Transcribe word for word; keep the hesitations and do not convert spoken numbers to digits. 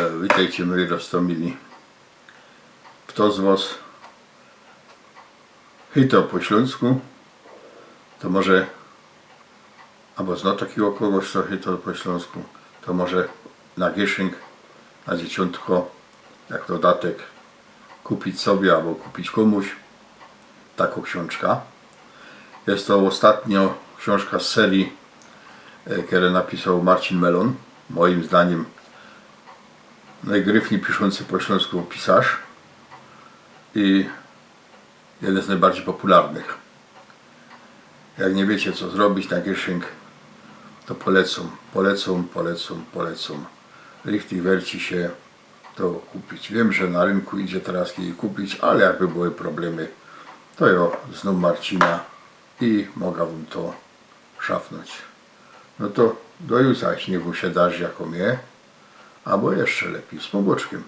Witejcie, moji roztōmili. Fto z wos chyto po ślōnsku, to może, abo zno takigo kogoś, co chyto po ślōnsku, to może na gyszynk, na dzieciōntko, jak dodatek kupić sobie abo kupić kōmuś takõ ksiōnżkã. Jest to ôstatniŏ ksiōnżka z serii, e, kere napisoł Marcin Melon. Mojim zdaniym nojgryfnij piszōncy po ślōnsku pisŏrz i jedyn z nojbardzij popularnych. Jak niy wiycie, co zrobić na gyszynk, to polecōm, polecōm, polecōm, polecōm. Richtig werci sie to kupić. Wiym, że na rynku idzie teroz je kupić, ale jakby były problemy, to jŏ znōm Marcina i moga wōm to szafnōńć. No to do jutra, niych wōm sie darzi jako mie, abo jeszcze lepij z Pōnbōczkiym.